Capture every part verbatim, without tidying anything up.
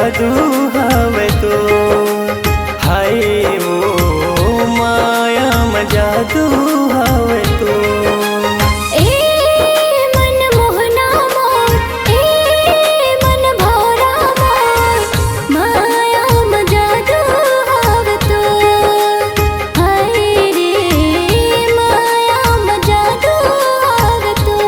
जादू हवे तो, हाय वो माया म जादू हवे तो। ए मन मोहना मोर, ए मन भौरा मोर, माया म जादू हवे तो। हाय रे, माया म जादू हवे तो।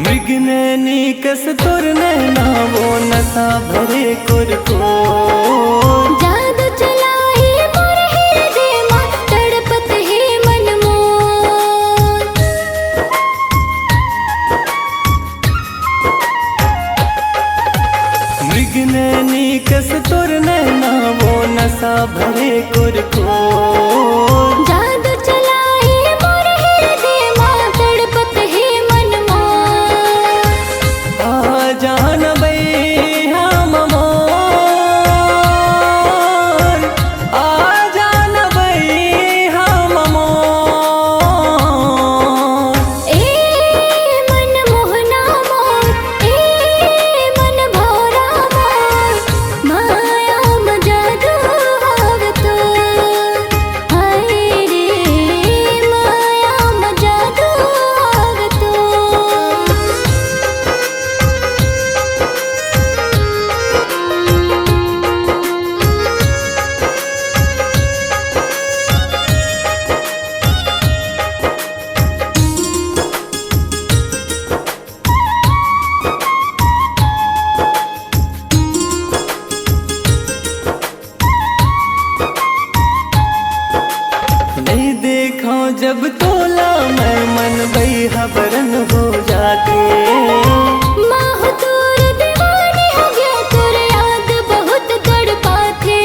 मृग नैनी कस तोर नैना, वो नशा भरे कुरकुर। जादू चलाए मोर हृदय मा, तड़पत हे मन मोर। मृग नैनी कस तोर नैना, वो नशा भरे कुरकुर। जादू चलाए मोर हृदय मा, तड़पत हे मन मोर। आ जान बई हम मोर, आ जान बई हम मोर। ए मन मोहना मोर, ए मन भौरा मोर, माया म जादू हवे तो। हाय रे, माया म जादू हवे तो। नहीं देखो जब तोला मैं, मन बई हबरन हो जाथे। माहू तोर दीवानी हो गया, तोर याद बहुत तड़पाथे।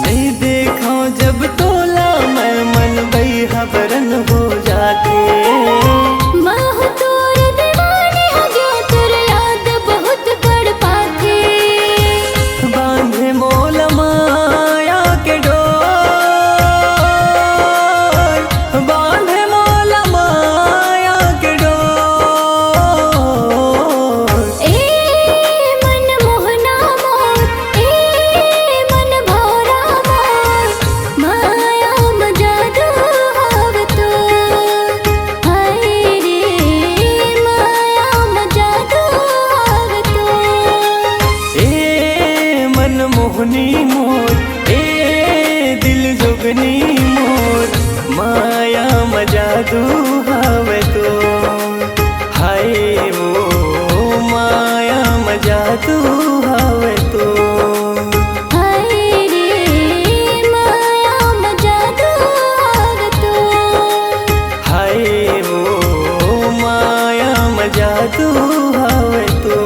नहीं देखो जब तोला मैं, मन बई हबरन हो जाथे। माहू तोर दीवानी हो गया, तोर याद बहुत तड़पाथे। बांधे मोला माया के डोर, बांधे मोला माया के डोर। ए मन मोहना मोर, ए मन भौरा मोर, माया म जादू हवे तो। हाय रे, माया म जादू हवे तो। ए मन मोहनी मोर, ए दिल जोगनी मोर, माया म जादू हवे तो। हाय वो माया म जादू हवे तो। हाय रे, माया म जादू हवे तो। हाय वो माया म जादू हवे तो।